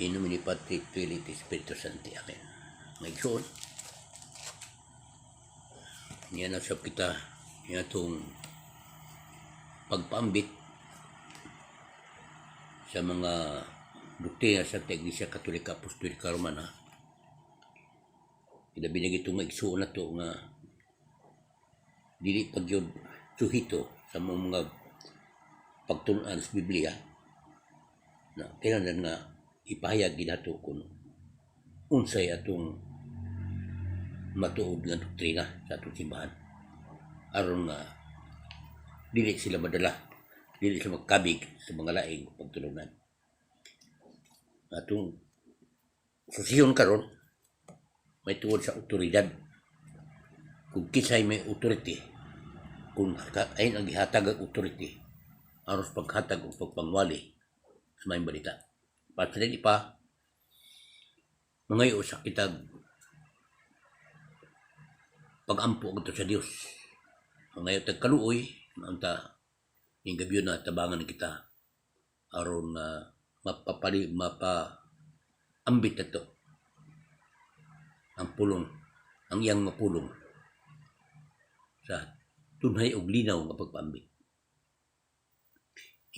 In nomine Patri, Filii, et Spiritus Sancti. Amen. Ngayon, niya na sa kita niya itong pagpaambit sa mga doktrina sa Iglesia Katolika Apostolika Romana. Ilabi na itong igsuon na to nga dili pag yun suhito sa mga pagtulunan sa Biblia na kailangan nga ipahayag ginato kung unsay atong matuod nga doktrina sa atong simbahan aron nga dili sila madala, dili sila magkabig sa mga laing pagtulungan. Atong susiyon karon may tuod sa otoridad, kung kinsay may authority, kung ayon ang gihatag ang authority aros paghatag o pagpangwali sa maayong balita. Para sa dili pa mangayo sa kitag pagampo ngadto sa Dios. Mangayo tag kaluoy maunta ning gabi na tabangan kita aron nga mapapali mapa ambit ato ang pulong, ang iyang mapulong sa tunhay og linaw nga pagpaambit.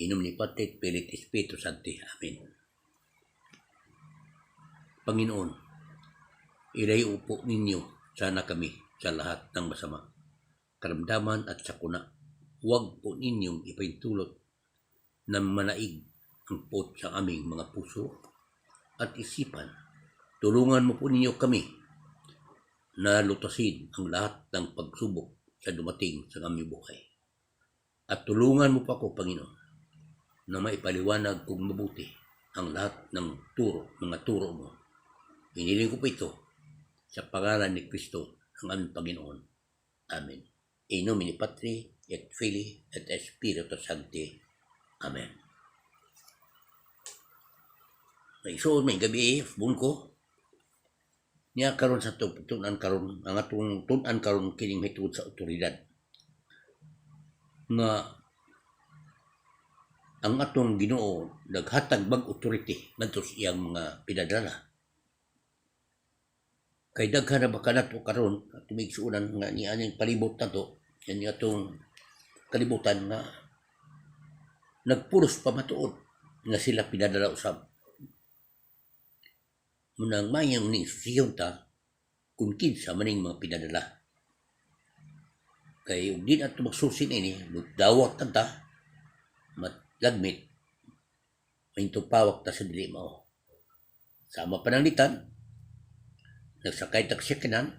In nomine Patris, Filii, Spiritus Sancti. Amen. Panginoon, ilayo po ninyo sana kami sa lahat ng masama, karamdaman at sakuna. Huwag po ninyong ipahintulot na manaig ang pot sa aming mga puso at isipan. Tulungan mo po ninyo kami na lutasin ang lahat ng pagsubok sa dumating sa aming buhay. At tulungan mo pa ako, Panginoon, na maipaliwanag kong mabuti ang lahat ng turo, mga turo mo. Iniling ko po ito sa pangalan ni Kristo, ang aming Panginoon. Amen. In nomine Patri, et Filii, et Spiritus Sancti. Amen. May isuon may gabi bungko. Niya karon sa tun-an karon, ang atong tun-an karon kining mahitungod sa otoridad. Nga ang atong Ginoo naghatag bag authority ngadto sa iyang mga pinadala. Kay daghan na ba kanato karon atong maigsuonan nga niya aning palibot nato, yan atong kalibutan nga nagpuros pa matuod nga sila pinadala usab. Munang mayang ning susiyon ta kung kinsa maning mga pinadala. Kay ug di nato magsusi niini, dawat ta matlagmit, mahintupawak ta sa dili mao. Sama pananglitan, nagsakay tag sakyanan,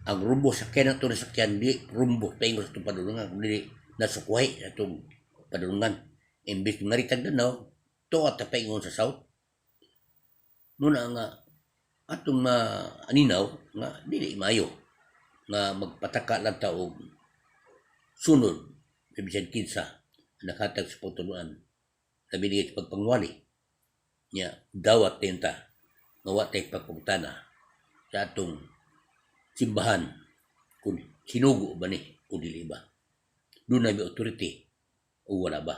ang rumbo sa sakyanan ato na sakyan di rumbo paingon sa atong padulungan, kundi nasukwahi sa atong padulungan. Imbes ngaritag danaw, tuwa ta paingon sa south. Muna nga atong maaninaw nga dili maayo nga magpataka lang ta og sunod sa bisan kinsa nakatag sa pagtulunan labi ni sa pagpangwali nya dawat din ta nga wa tay pagpangutana sa atong simbahan kung sinugo ba ni o dili ba, dunay ba authority o wala ba.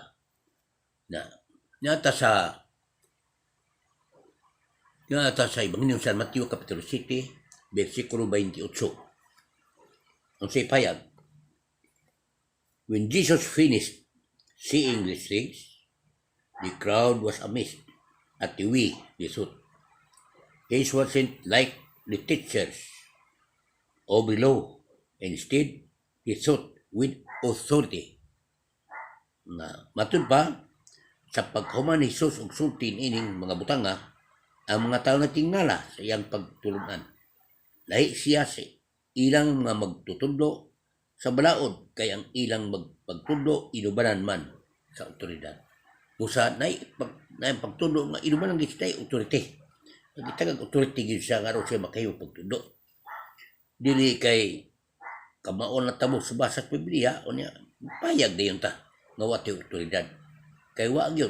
Na nyata sa Ebanghelyo San Mateo Kapitulo 7 versikulo 28 ang say payag, "When Jesus finished saying these things, the crowd was amazed at the way he taught. He wasn't like the teachers of the law. Instead, he taught with authority." Nga matud pa, sa paghuman ni Jesus og sulti ining mga butanga, ang mga tawo natingala sa iyang pagtulunan. Lahi siya sa ilang mga magtutudlo sa balaod kay ang ilang magpagtundo inubanan man sa otoridad. Busa nay pag nay pagtundo nga inubanan gid siya authority. Gitagag authority gid siya nga aron siya makahimo pagtundo. Dili kay kamaon na tamo sa basa sa Biblia unya payag dayon ta nga wa tay otoridad. Kay wa gyud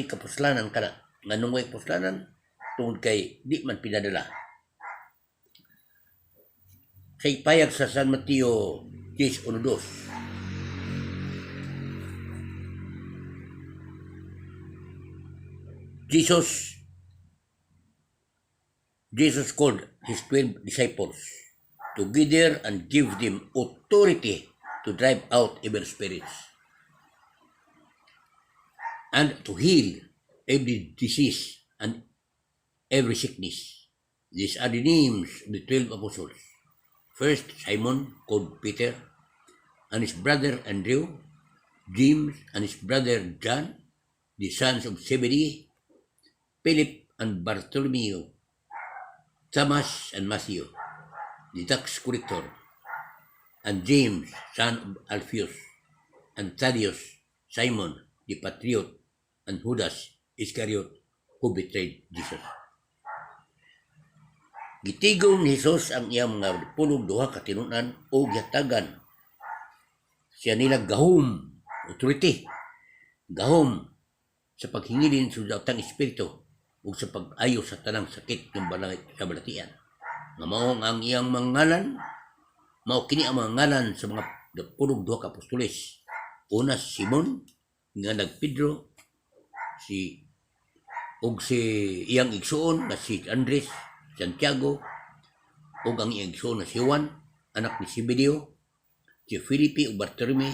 kapuslanan kana. Nganong way kapuslanan? Tungod kay di man pinadala. Sa ipayag sa San Mateo 10:2. Jesus called his 12 disciples together and give them authority to drive out evil spirits and to heal every disease and every sickness. These are the names of the 12 apostles. First, Simon, called Peter, and his brother Andrew, James and his brother John, the sons of Zebedee, Philip and Bartholomew, Thomas and Matthew, the tax collector, and James, son of Alphaeus, and Thaddeus, Simon, the patriot, and Judas Iscariot, who betrayed Jesus. Gitigom ni Jesus ang iyang mga 12 ka tinunan o gihatagan siya nila gahom, authority, gahom sa paghingilin sa daotang espiritu ug sa pag-ayo sa tanang sakit ng balangit sa balatian. Nga mao ang iyang mga ngalan, mao kini ang mga ngalan sa mga 12 ka apostoles. Una si Simon, nga nag Pedro, si ug si iyang igsuon nga si Andres, Santiago, ug ang iyang igsuon na si Juan, anak ni Zebedeo, si Felipe ug Bartolome,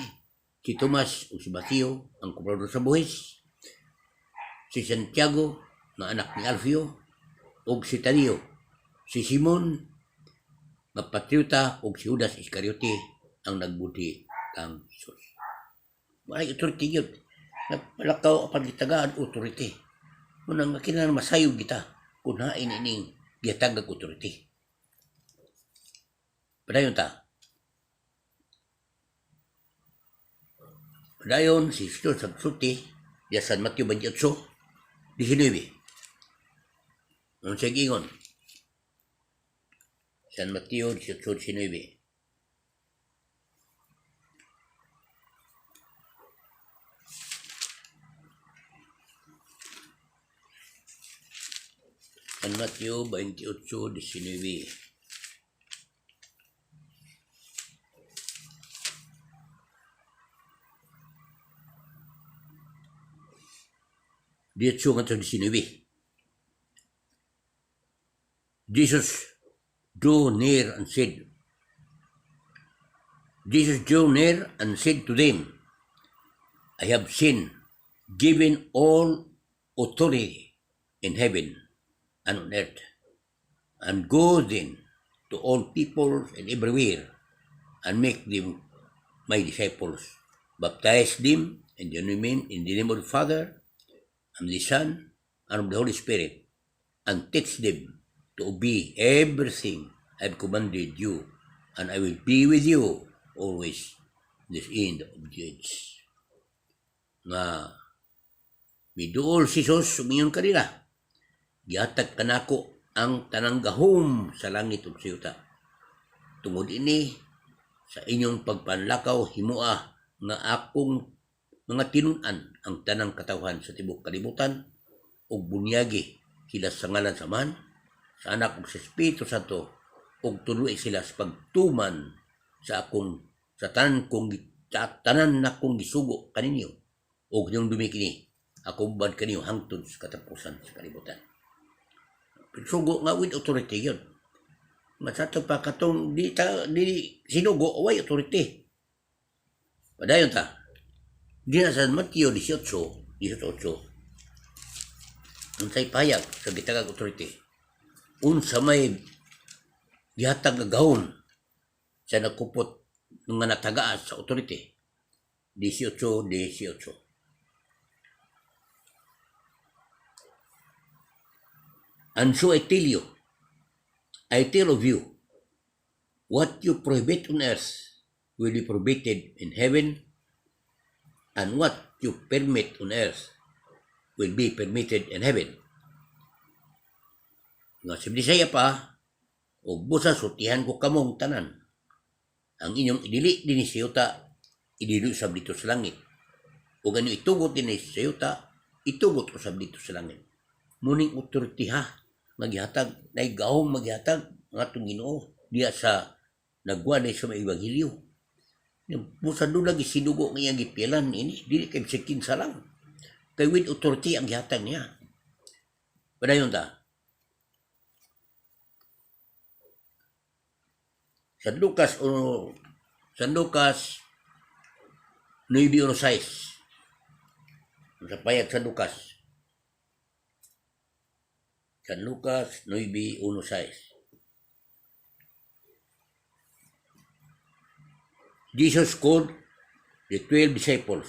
si Tomas ug si Mateo, ang kobrador sa buhis, si Santiago nga anak ni Alfeo, ug si Tadeo, si Simon nga patriota ug si Judas Iscariote ang nagbudhi kang Jesus. Walay authority yun. Nagpalakaw ang gitagaan authority. Muna nga kinahanglan masayod kita kung hain ining gihatag og authority. Padayon ta. Padayon si Jesus sa sulti diya San Mateo 28:19. Ano siya giingon? San Mateo 18:19. San Mateo 28:19. Dietso ngadto 19. Jesus drew near and said, Jesus drew near and said to them, "I have been given all authority in heaven and on earth. And go then to all peoples and everywhere and make them my disciples. Baptize them in the name of the Father and the Son and of the Holy Spirit, and teach them to obey everything I have commanded you, and I will be with you always, this end of the age." Nga miduol si Jesus, sumingon kanila, "Gihatag kanako ang tanang gahom sa langit ug sa yuta. Tungod ini, sa inyong pagpanlakaw, himua nga akong mga tinun-an ang tanang katawhan sa tibuok kalibutan ug bunyagi sila sa ngalan sa Amahan, sa Anak ug sa Espiritu Santo ug tudloi sila sa pagtuman sa akong sa tanan kong sa tanan nakong gisugo kaninyo ug hinumdumi kini, ako uban kaninyo hangtod sa katapusan sa kalibutan." Sugo nga with authority yun. Masato pa katong di, ta, di sinugo, way authority. Padayon ta. Di na sa Mateo 18, 18, unsay payag sa gitagag authority? Unsa may gihatag nga gahom sa nagkupot nga natagaan sa authority? 18, 18. "And so I tell you, I tell of you, what you prohibit on earth will be prohibited in heaven, and what you permit on earth will be permitted in heaven. Nga sa Bisaya pa, ug busa sultihan ko kamong tanan. Ang inyong idili dinhi sa yuta, idili usab didto sa langit. Ug ang itugot dinhi sa yuta, itugot usab didto sa langit. Mao ning authority ha, magihatag, nay gahom magihatag ang atong Ginoo diya sa nagwalay sa mga ebanghelyo. Busa doon lagi sinugo nga iyang gipilan ini, dili kay bisag kinsa lang. Kay with authority ang gihatag niya. Padayon ta. San Lucas o San Lucas 9:6. Sa payag San Lucas. San Lucas 9:6. Jesus called the 12 disciples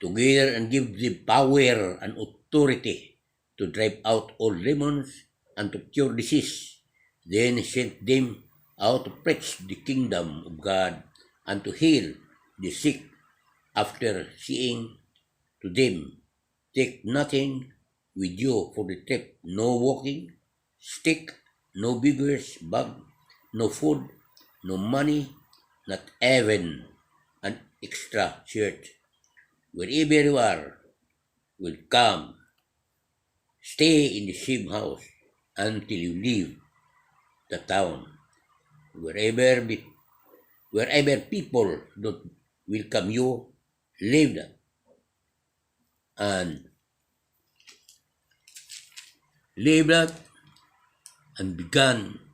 together and give them power and authority to drive out all demons and to cure disease. Then he sent them out to preach the kingdom of God and to heal the sick. After saying to them, "Take nothing with you for the trip, no walking stick, no beggars bag, no food, no money, not even an extra shirt. Wherever you are will come, stay in the same house until you leave the town. Wherever people don't welcome you, leave them and leave that and began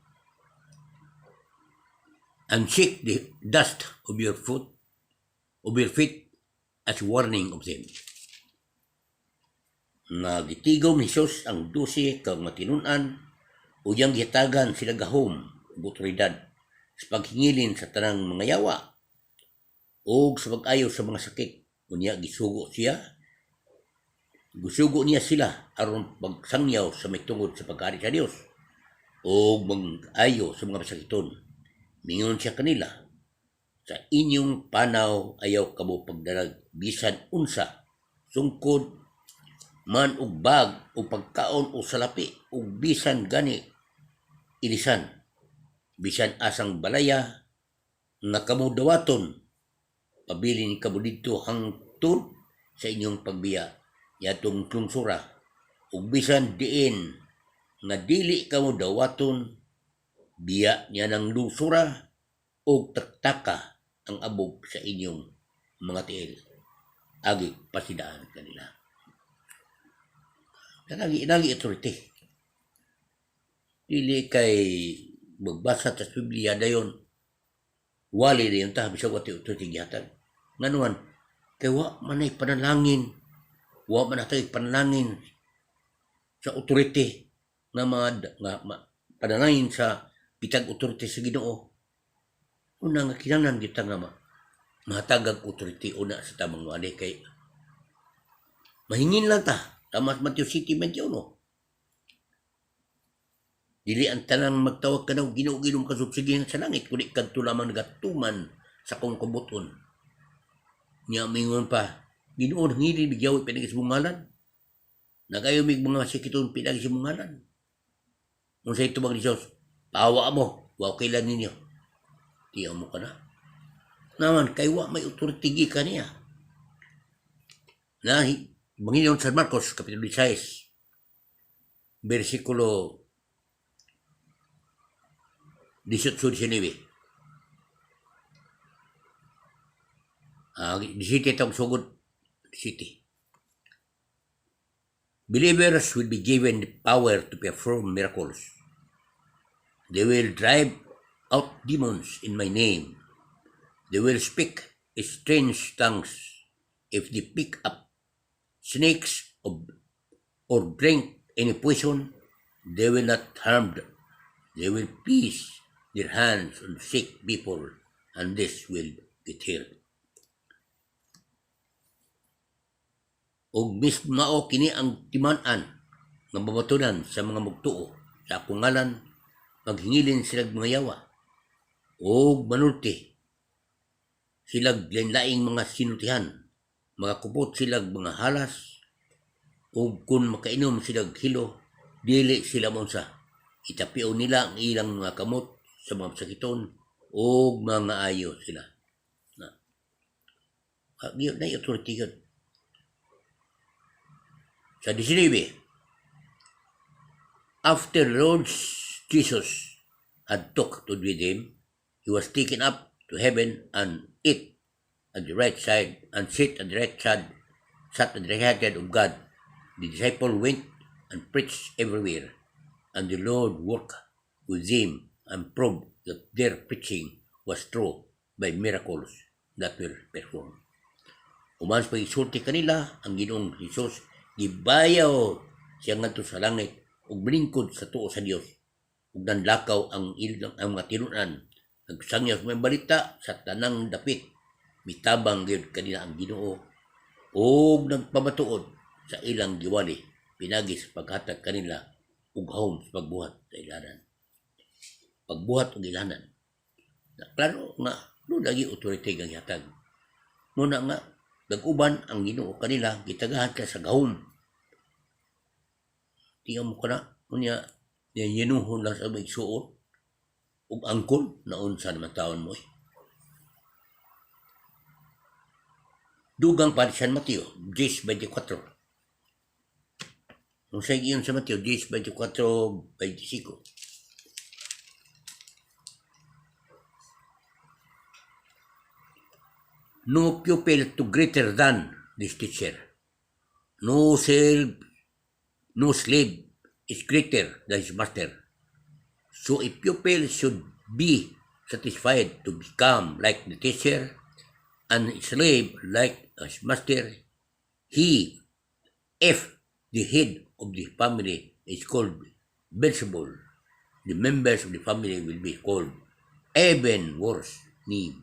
and shake the dust of your feet as warning of them." Nga gitigom ni Jesus ang 12 ka mga tinun-an ug iyang gihatagan sila gahom ug otoridad sa paghingilin sa tanang mga yawa ug sa pag-ayo sa mga sakit. Unya gisugo niya sila aron pagsangyaw sa mahitungod sa paghari sa Dios ug mag-ayo sa mga masakiton. Mingon siya kanila, "Sa inyong panaw ayaw kamo pagdalag bisan unsa, sungkod man og bag o pagkaon o salapi o bisan gani ilisan. Bisan asang balaya nga kamo dawaton, pabilin kamo didto hangtod sa inyong pagbiya yatong lungsura. Ug bisan diin nga dili kamo dawaton, biya niya ng lungsura ug taktaka ang abog sa inyong mga tiil. Agi pasidaan kanila." Nagi nagi authority. Dili kay magbasa ta sa Biblia dayon wali dayon ta bisag wa authority gihatag. Nganuman kay wa man ay panalangin, wa man natay panalangin sa authority nga mga nga ma, panalangin sa bitag authority sa Ginoo. Una nga kinahanglan kita nga mahatagag authority una sa tamang wali kay mahingin lang ta. Tama sa Matthew 7:21. Dili ang tanang magtawag kanaw, "Ginoo, Ginoo," makasud sa langit, kundi kadto lamang nagatuman sa akong kabubut-on. Nya mingon pa, "Ginoo, nangilin mig yawi pinagi sa ngalan. Nagayo mig mga sakiton pinagi sa ngalan." Unsay tubag ni Dios? "Pawa mo, wa kaila ninyo." Tiyaw mo ka na. Naman, kay wa may authority gikan niya. Na, Panginoon San Marcos, Kapitulo 16, versikulo 18-19. 17 itong sugod. 17. Believers will be given the power to perform miracles. They will drive out demons in my name. They will speak strange tongues. If they pick up snakes or drink any poison, they will not harm them. They will place their hands on sick people and this will get healed. Ug mismo mao kini ang timan-an nga mabatunan sa mga mugtuo sa akong ngalan, maghingilin sila mga yawa ug manulti Silag lain-laing mga sinultihan, makakupot silag mga halas, ug kung makainom silag hilo, dili sila maunsa. Itapio nila ang ilang mga kamot sa mga sakiton ug mga ayo sila. Na. Gyud na authority yun. Sa 19, after Lord Jesus had talked to with him, he was taken up to heaven and eat at the right side and sit at the right side, sat at the right hand of God. The disciple went and preached everywhere, and the Lord worked with them and proved that their preaching was true by miracles that were performed. Human sa pag-isulti kanila, ang Ginoong Hesus gibayaw siya ngadto sa langit ug milingkod sa tuo sa Dios, ug nanlakaw ang ilang ang mga tinunan, nagsangyaw sa mga balita sa tanang dapit. Mitabang gyud kanila ang Ginoo ug nagpamatuod sa ilang giwali pinagi sa paghatag kanila ug gahom sa pagbuhat sa ilanan, pagbuhat og ilanan. Na klaro nga do lagi authority nga gihatag muna nga nag-uban ang Ginoo kanila, gitagahan ka sa gahom. Tingnan mo kana unya, yinuhon lang sa mga igsuon ug angkon na unsa naman taon mo eh. Dugang pa San Mateo 10:24. Kung sa iyon sa Mateo 10:24-25. No pupil to greater than this teacher. No slave, no slave is greater than his master. So a pupil should be satisfied to become like the teacher and a slave like his master. He, if the head of the family is called Beelzebul, the members of the family will be called even worse names.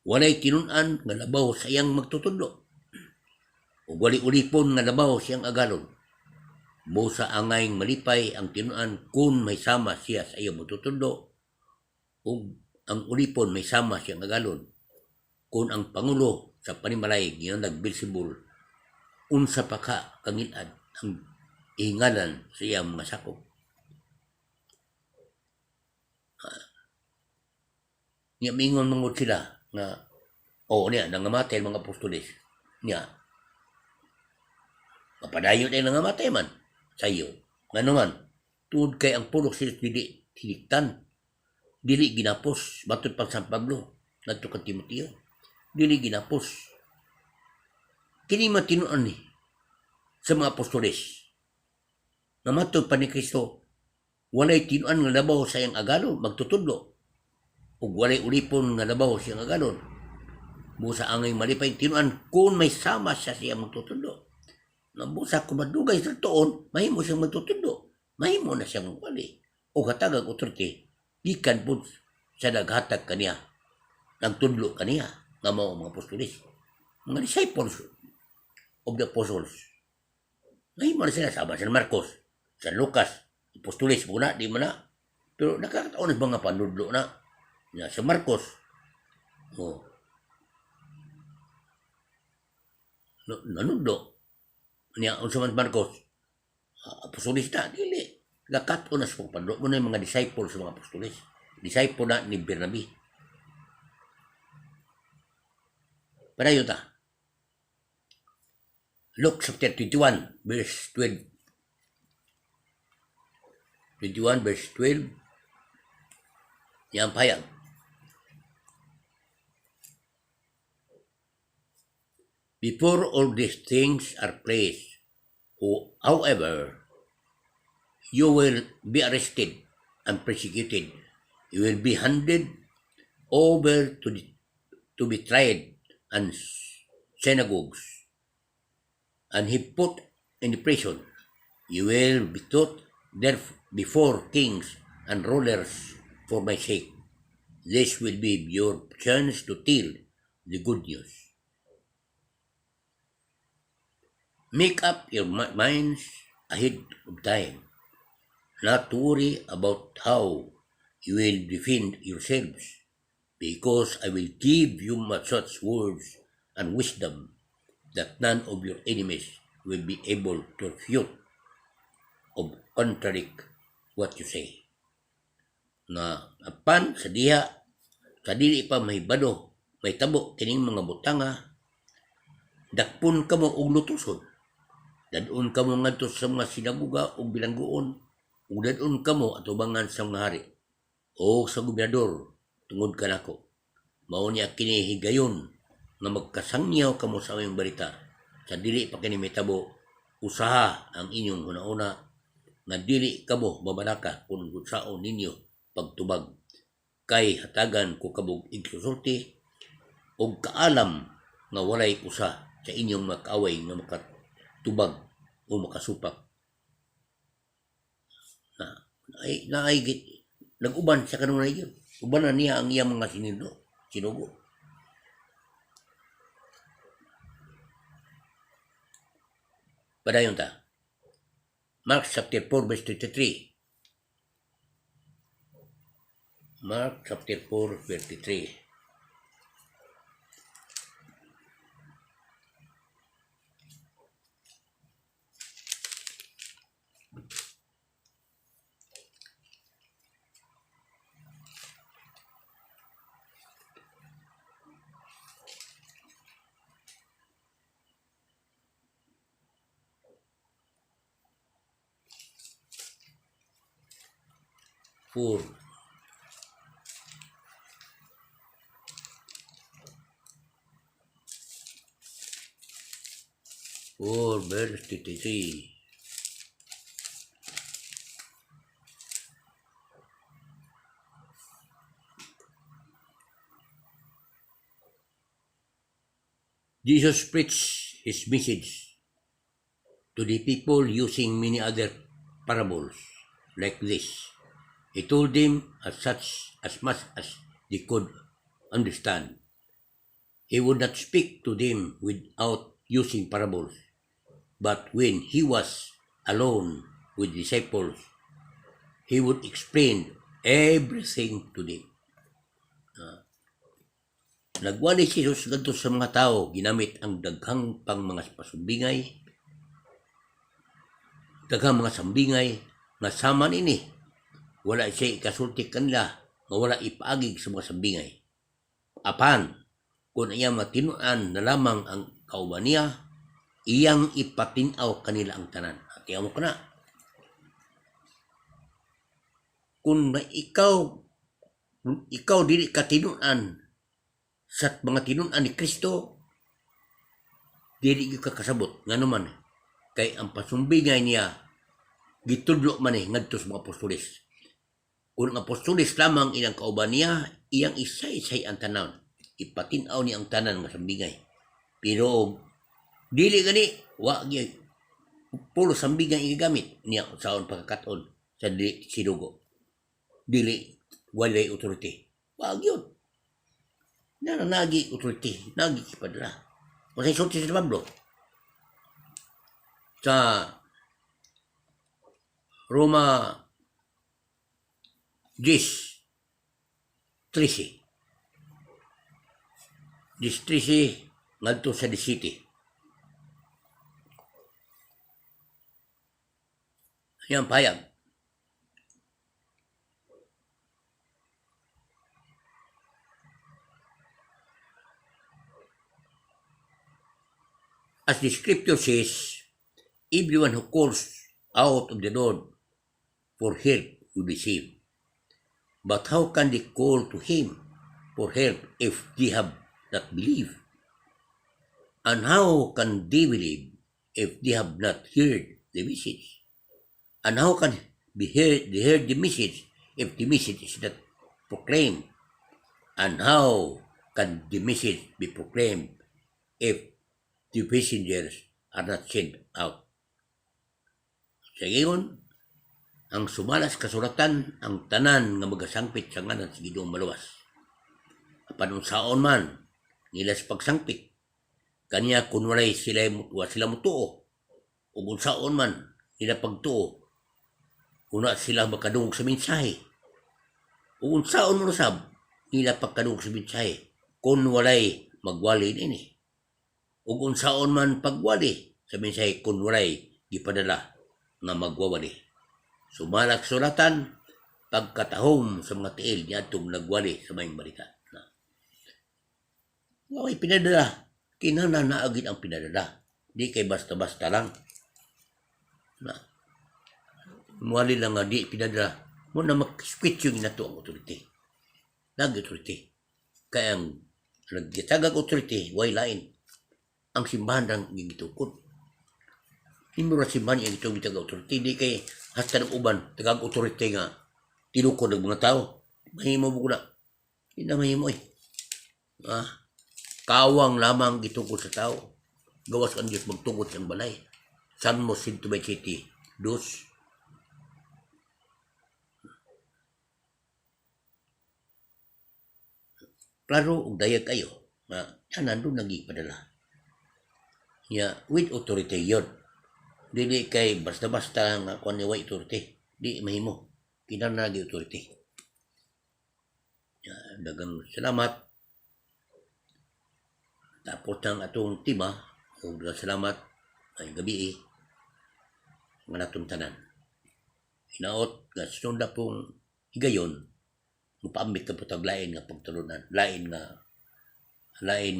Walay tinun-an nga labaw sa iyang magtutudlo, ug walay ulipon nga labaw sa iyang agalon. Busa angayng malipay ang tinun-an kung may sama siya sa iyang magtutudlo, ug ang ulipon may sama siyang agalon. Kung ang pangulo sa panimalay gianlag Beelzebul, unsa pa ka kangilad ang ihingalan sa iyang mga sakop. Niya mingon mangod sila nga o niya nangamatay ang mga apostoles niya, mapadayon ay nangamatay man sa iyo. Ngano man? Tungod kay ang pulok sila dili tiniktan, dili ginapos. Matod pa San Pablo ngadto kang Timoteo, dili ginapos. Kini matinuan ni sa mga apostoles nga matod pa ni Kristo, walay tinuan nga labaw sa iyang agalo magtutudlo ug walay ulipon nga labaw sa iyang agalon. Busa angay malipay tinuan kung may sama siya sa iyang magtutudlo. Nga busa kung madugay sa tuon, mahimo siyang magtutudlo, mahimo na siyang wali o hatagag authority gikan pud sa naghatag kaniya, nagtudlo kaniya nga mao mga apostoles, mga disciples of the apostles. Mahimo na sila sama sa Marcos, sa Lucas, apostoles mo na, di mo na. Pero nakakataon sa mga panudlo na. Ya, sa Marcos, oh, no, nanudlo. Niya, unsa man Marcos, apostoles na, dili. Nakato na sa panudlo mo na yung mga disciples sa mga apostoles. Disciple na ni Bernabe. Padayon ta. Luke chapter 21, verse 12. 21 verse 12. Yan payag. Before all these things are placed, however, you will be arrested and persecuted. You will be handed over to be tried and synagogues, and he put in the prison. You will be taught there before kings and rulers for my sake. This will be your chance to tell the good news. Make up your minds ahead of time, not to worry about how You will defend yourselves, because I will give you such words and wisdom that none of your enemies will be able to refute or contradict what you say. Na apan sa diha sa dili pa mahibalo mahitabo kining mga butanga, dakpon kamo og lutuson, dad-on kamo ngadto sa mga sinagoga ug bilangguon, ug dad-on kamo atubangan sa mga hari o sa gobernador tungod kanako. Mao niya kini higayon nga magkasangyaw kamo sa aming balita sa dili pa kini mahitabo. Usaha ang inyong hunahuna nga dili kamo mabalaka kung unsaon ninyo pagtubag, kay hatagan ko kamo og igsusulti og kaalam nga walay usa sa inyong mga kaaway nga makatubag o makasupak. Na ay naay nag-uban sa kanunay yun. Ubanan niya ang iyang mga sinugo. Padayon ta. Mark chapter 4 verse 33. Mark chapter 4 verse 33. 4. 4 verse 33. Jesus preached his message to the people using many other parables like this. He told them as such as much as they could understand. He would not speak to them without using parables. But when he was alone with disciples, he would explain everything to them. Nagwali si Jesus ngadto sa mga tao, ginamit ang daghang pang mga pasumbingay, daghang mga sambingay nga sama nini. Wala siya ikasulti kanila nga wala ipaagig sa mga sambingay. Apan, kung iyang matinuan na lamang ang kauban niya, iyang ipatin-aw kanila ang tanan. At mo ka na. Kung ikaw dili ka tinuan sa mga tinuan ni Kristo, dili gyud ka kasabot. Ngano man, kay ang pasumbingay niya gitudlo man eh ngadto sa mga apostoles. Kung ang apostoles lamang ilang kauban niya, iyang isay-isay ang tanan. Ipatin-aw niya ang tanan nga sambingay. Pero dili gani, wa gyud pulo sambingay igigamit niya saon pagkakat-on sa dili sinugo. Dili walay authority. Wa gyud. Na nagi authority, nagi kipadala. Unsay sulti si Pablo? Sa Roma 10:13. 10:13 ngadto sa 17. Yan payag. As the scripture says, everyone who calls out of the Lord for help will be saved. But how can they call to him for help if they have not believed? And how can they believe if they have not heard the message? And how can they heard the message if the message is not proclaimed? And how can the message be proclaimed if the messengers are not sent out? Sa ingon, ang sumalas kasuratan ang tanan nga magasangpit sa ngalan sa Ginoong maluwas. Apan unsaon man nila sa pagsangpit, kanya kun walay sila wa sila motuo, ug unsaon man nila pagtuo, kuna sila makadungog sa mensahe. Ug unsaon mo usab nila pagkadungog sa mensahe kung walay magwali nini? Ug unsaon man pagwali sa mensahe kung walay gipadala nga magwawali? Sumala sa kasulatan, pagkatahom sa mga tiil niadtong nagwali sa maayong balita. Na. Way pinadala. Kinahanglan naa gyud ang pinadala. Di kay basta-basta lang. Na. Muwali lang nga di pinadala. Mao na mag-question nato ang authority. Nag authority. Kaya ang nagitagag authority, way lain. Ang simbahan ang gitukod. Imo ra simbahan ang gitugod authority. Di kay hasta ng uban, tagag authority nga tinukod ng mga tao. Mahimo mo na. Hindi na mahimo eh. Ah, kawang lamang gitukod sa tao. Gawas ang Diyos magtukod sa balay. Salmo 127, dos. Klaro ug dayag kayo nga tanan doon nagipadala. Nya with authority yon. Dili kay basta-basta nga kuan ni way authority. Di mahimo. Kinahanglan na authority. Ya, daghang salamat. Tapos ang atong tema ug daghang salamat ay gabi nga natong tanan. Hinaot nga sunod pong higayon mupaambit ka po tag lain nga pagtulunan, lain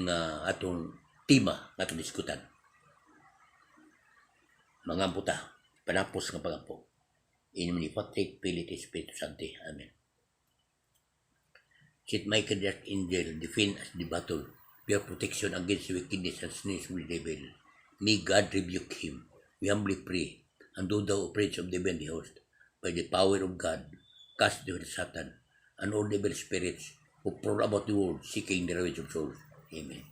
nga atong tema nga atong diskutan. Mangampo ta, panapos nga pagampo. In nome Patri, Filii, Spiritus Sancti. Amen. Saint Michael the Archangel, defend us in the battle, be our protection against the wickedness and snares of the devil. May God rebuke him, we humbly pray, and do thou, Prince of the heavenly host, by the power of God, cast to Satan and all the evil spirits who prowl about the world seeking the ruin of souls. Amen.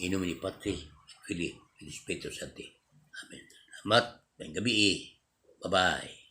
In nomine Patris, Filii, et Spiritus Sancti. Amen. Salamat. Maayong gabi. Bye-bye.